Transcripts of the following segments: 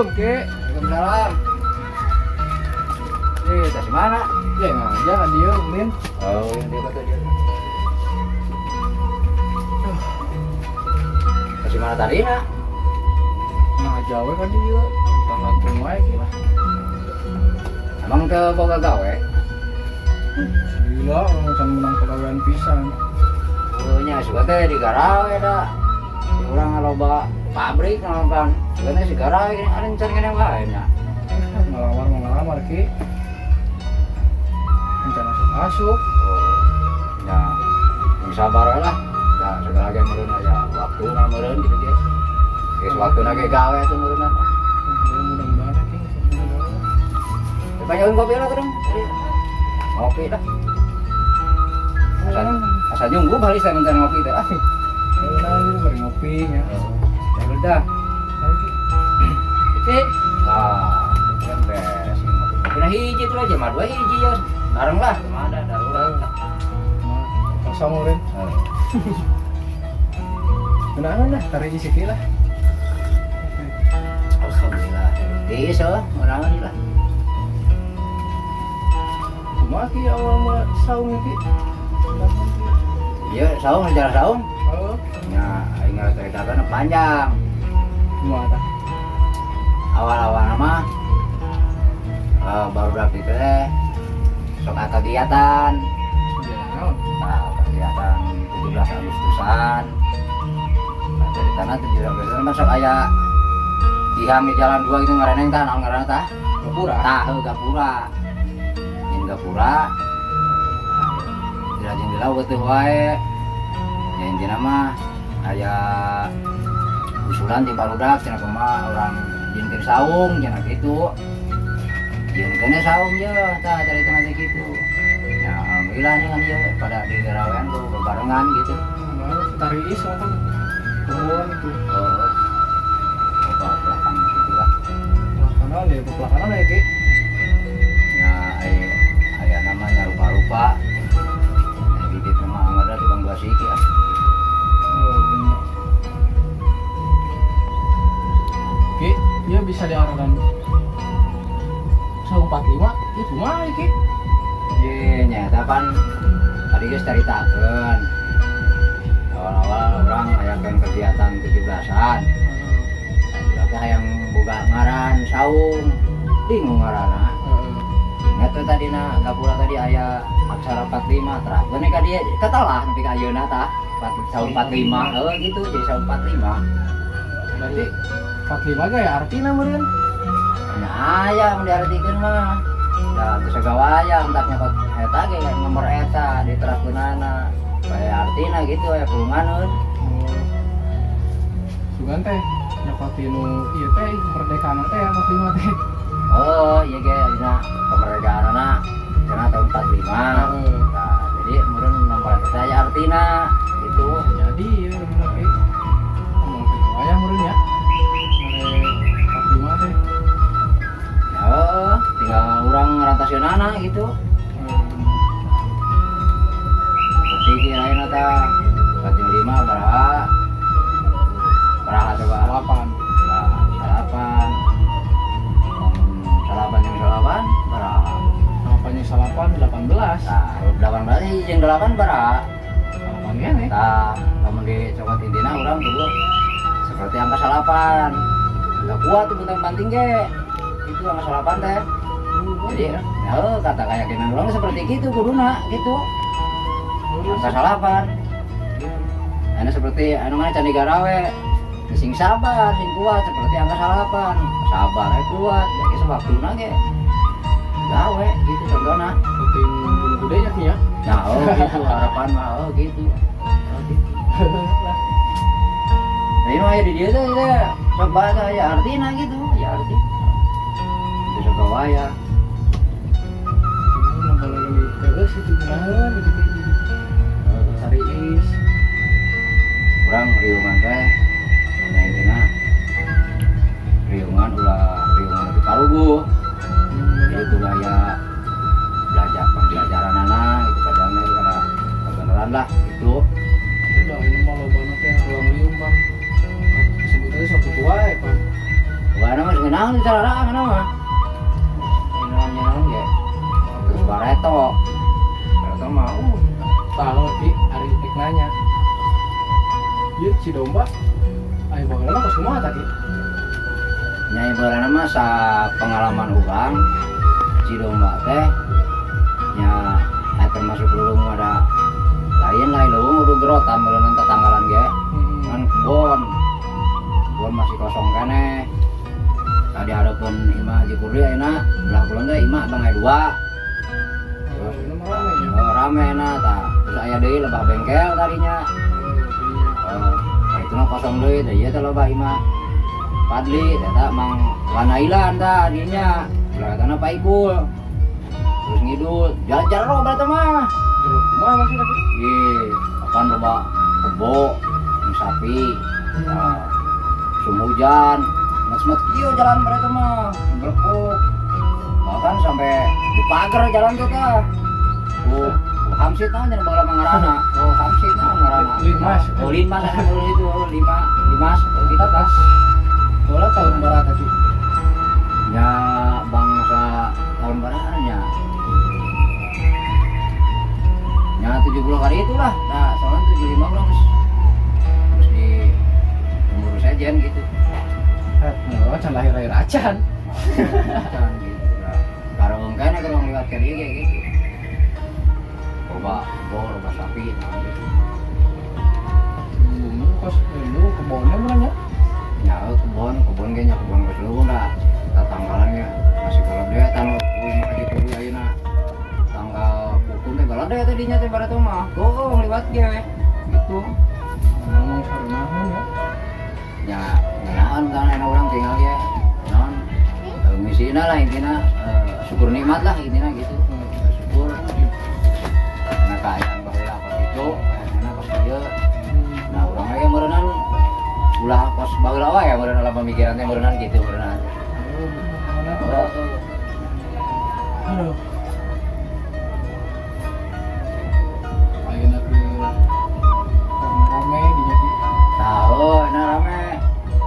Assalamualaikum, Ki. Waalaikumsalam. Eh, dari mana? Ya ngajar ka dieu, Ulin. Oh, yang dia kata dia. Dari mana tadi, nak? Ngajar we ka dieu. Tanggantung wae, Ki lah. Emang teu boga gawe? Gila, urang can menang pagawean pisan. Oh, nya suka teh di garawe da. Di urang loba pabrik kan. Suka teh si garawe gini ada can kene wae nya. Ngalamar mau ngalamar, Ki. Rencana masuk masuk. Oh, ya, yang sabar we lah. Ya, segala ge meureun aya waktu na meureun gitu ge. Geus waktuna ge gawe tuh meureun. Ya, mudah-mudahan ya, Ki. Mudah-mudahan. Panyaun kopi lah dong. Ngopi lah. Asa asa nyunggu balik saya minta ngopi teh. Ah. Nah, ini bari ngopi ya. Ya udah. Lagi. Ki, Ah, kan beres ini ngopi. Kopi nah hiji tuh aja, mah dua hiji ya. Bareng lah, kemana darurat. Nah, kosong Ulin. Oh. Kenapa lah, tarik isi Ki lah. Alhamdulillah. Tiis oh, orang ini lah. Kumaha, Ki, awal mula saung Ki? Iya, saung sejarah saung. Oh, Ya, aing ceritakan panjang. Kumaha tah? Awal-awal nama baru dapet teh sok aya kegiatan. Ya, naon? Nah, kegiatan 17 Agustusan. Nah, ceritana 17 Agustusan kan sok aya tihang di jalan dua gitu ngaranna tah, naon ngaranna tah? Gapura. Tah, heuh, gapura. Jeung gapura. Nah, jeung dilaut teu wae. Ya intina mah aya usulan ti barudak cenah kumaha urang jieunkeun saung cenah kitu. Jieunkeun saung ye tah caritana teh kitu. Ya alhamdulillah nih kan ieu pada di garawean tuh bebarengan gitu. Nah, tari is kan kumpul itu. Oh. Coba belakang situ lah. Pelakanan ya, pelakanan ya, Ki. Ya aya aya namanya rupa-rupa. Ya bibit mah anggar di Bang Dua Siki ah. Oh, bener. Ki, ya bisa diarahkan saung 45, itu kumaha ya, Ki? Ye, nyata pan tadi geus caritakeun. Awal-awal urang hayang kegiatan 17-an. Berarti hayang boga ngaran saung. Bingung ngaranna. Ingat tuh tadi na gapura tadi aya aksara 45 terapkeun ka dieu katalah nepi ka ayeuna tah. Saung 45 heuh gitu jadi saung 45. Berarti 45 ge ya artina meureun. Nah, aya mun diartikeun mah. Da teu sagawayang tak nyokot eta ge nomor eta diterapkeunana. Kaya artina gitu aya kurunganeun. Oh. Sugan teh nyokotin nu ieu teh kemerdekaan teh ya 45 teh. Oh, iya ge dina kemerdekaanna cenah tahun 45. Heeh. Nah, jadi meureun nomor eta aya artina gitu. Bisa jadi ya bener, Ki. Ngomong sagawayang meureun ya. Mere 45 teh. Ya, tinggal urang ngarantaseunana gitu. Seperti kirain teh 45 baraha? Baraha coba? 8. Nah, salapan. Salapan yang salapan baraha? Salapannya salapan 18. Nah, 18 jeung 8 baraha? Salapan ya nih. Nah, lamun dicokot intina urang dulu seperti angka salapan. Nggak kuat tuh bentang banting ge. Itu angka salapan teh. Jadi, ya, kata keyakinan urang seperti gitu kuduna gitu. Angka salapan. Anu seperti anu mana candi garawe. Sing sabar, sing kuat seperti angka salapan. Sabar we kuat, jadi sewaktuna ge gawe gitu contohnya. Penting gunung gede ya, Ki ya. Nah, oh gitu harapan mah oh gitu. Oh gitu. Lah. Nah, ini mah di dieu teh teh sok bae teh aya artina gitu, ya arti. Itu sok waya. Ini lagi geus itu kumaha gitu, Ki. Cari is. Urang riungan teh nya intina riungan ulah riungan di paruguh. Jadi kudu aya belajar pembelajaran anak gitu kadang karena kebenaran lah gitu. Udah ini mah lobana teh ruang liung, Bang. Sebutnya sok kitu wae, Pan. Wah, mah ngeunahun cararaan mah. Ngeunahun ge. Terus bareto. Bareto mah Tahu Ki, ari rek nanya. Ieu Cidomba aya baheula kos kumaha tah, Ki? Nya ibaratna mah sa pengalaman urang Cidomba teh nya termasuk leuweung ada lain lah leuweung udah gerotan meureun tetanggalan ge kan kebon kebon masih kosong keneh. Tadi hareupeun imah Haji Kurdi, ayeuna belah kulon teh imah Bang aya dua. Oh, ini mah rame ya. Oh, rame na tah. Terus aya deui lebah bengkel tadinya. Oh, iya. Oh, nah itu mah kosong deui teh, ieu teh lebah imah Padli eta Mang Wanailan tah dinya. Belah tanah Pak Ikul. Terus ngidul, jalan jero berarti mah. Jero kumaha maksudnya, Ki? Ih, akan loba kebo, jeung sapi. Nah, musim hujan, macet kieu jalan berarti mah, gelekuk. Bahkan sampai di pagar jalan tuh tah. Oh, oh Hamsid naon cenah baheula mah ngaranna. Oh, Hamsid naon ngaranna. Linmas. Oh, Linmas anu itu, oh, lima, Limas, oh kita tas. Baheula tahun barat tadi. Ya bangsa tahun baratnya. Ya 70 kali itulah. Nah, soalnya 75 orang terus di umur sejen gitu. Eh, oh, can lahir-lahir acan. Can gitu. Nah, kalau kayaknya kalau ngeliat ke dia kayak gitu. Loba kebo, loba sapi, nah gitu. Kos lu kebonnya mana nya? Ya kebon, kebon kayaknya kebon geus leuweung dah. Tatanggalannya masih kalau dia tanggal mah gitu ayeuna. Tanggal pukul teh galade tadinya teh barat mah. Goong liwat ge gitu. Ngomong sarunahan ya. Ya ngeunaan kan enak orang tinggal ge. Naon ngisina lah intina, syukur nikmat lah intina gitu. Syukur. Karena keayaan baheula kos kitu, kaayaan kos kieu. Nah, urang ge meureunnan ulah kos baheula wae meureun dalam pemikiran teh meureunnan gitu meureunnan. Oh, mana? Oh, Aduh. Ayeuna ke rame di nya, Ki. Tahu, nah rame.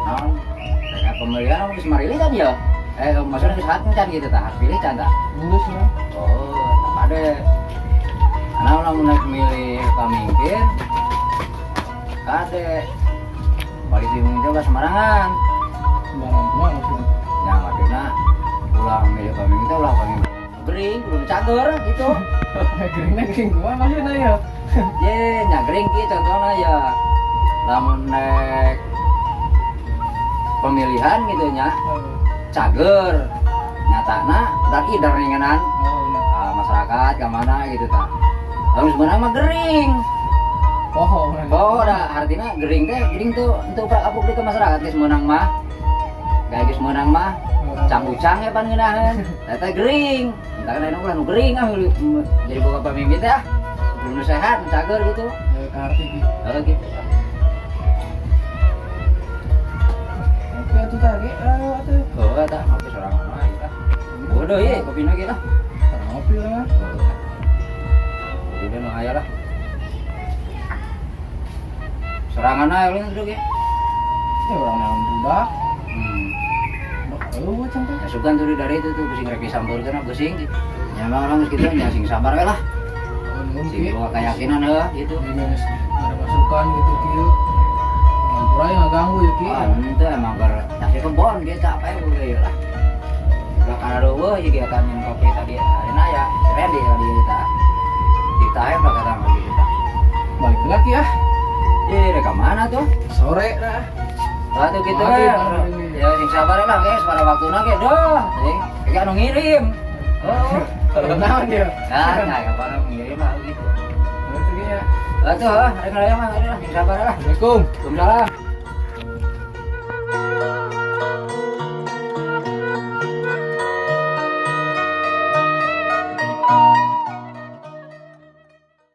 Naon? Mereka pemilihan geus marilih kan ya? Eh, maksudnya geus hak can gitu tah, hak pilih can tah. Geus ya. Oh, tak ada. Karena lamun naik milih pamimpin, kade. Polisi pemimpin ulah sembarangan. Sembarangan kumaha maksudnya? Ya maksudnya ulah milih pamimpin teh ulah pamimpin gering, kudu cager gitu. Geringna gering kumaha maksudnya ya? Ye, nya gering ki contohnya ya. Lamun naik pemilihan gitu nya, cager. Nyatana dan idar ninganan Oh, bener. ah, masyarakat ke mana gitu tah. Lamun sebenarnya mah gering. Poho urang. Oh, dah artinya gering teh gering tuh untuk apuk di ke masyarakat geus meunang mah. Gak geus meunang mah canggucang ya pan ngeunaheun. Eta gering. Entah kan ulah nu gering ah jadi boga pamimpin teh ah. Kudu nu sehat, nu cager gitu. Ya, kaharti, Ki. Oh gitu. Oke atuh tah, Ki. Ayo atuh. Oh, eta ngopi sorangan mah ieu lah. Bodoh ieu kopina ge lah. Tah ngopi urang mah. Kopi nu aya lah. Sorangan aja ulin duduk ya. Ya urang naon budak. Budak eueuh can teh. Ya sugan tuh dari itu tuh pusing rek disampeurkeun pusing gitu. Ya emang orang geus kitu nya sing sabar we lah. Oh, nuhun, Sing Ki. boga keyakinan heuh gitu. Ini geus ada masukan gitu kieu. Ngampura ya ngaganggu ya, Ki. Ah, henteu emang ber tapi kebon dia capek udah ya lah. Udah kana reueuh ieu ge eta minum kopi tadi ayeuna ya si Randy tadi kita. Ditahe udah kata gitu tah. Balik lagi ya. Eh, rek ka mana tuh? Sore dah. Lah tuh gitu Mari, we. mari. Ya sing sabar lah guys, pada waktuna ge doh. Teuing kayak anu ngirim. Oh. Naon dia? Nah, nah, kapan ngirim lah gitu. Itu ya. Lah tuh, rek mah lah, sing sabar lah. Assalamualaikum. Waalaikumsalam.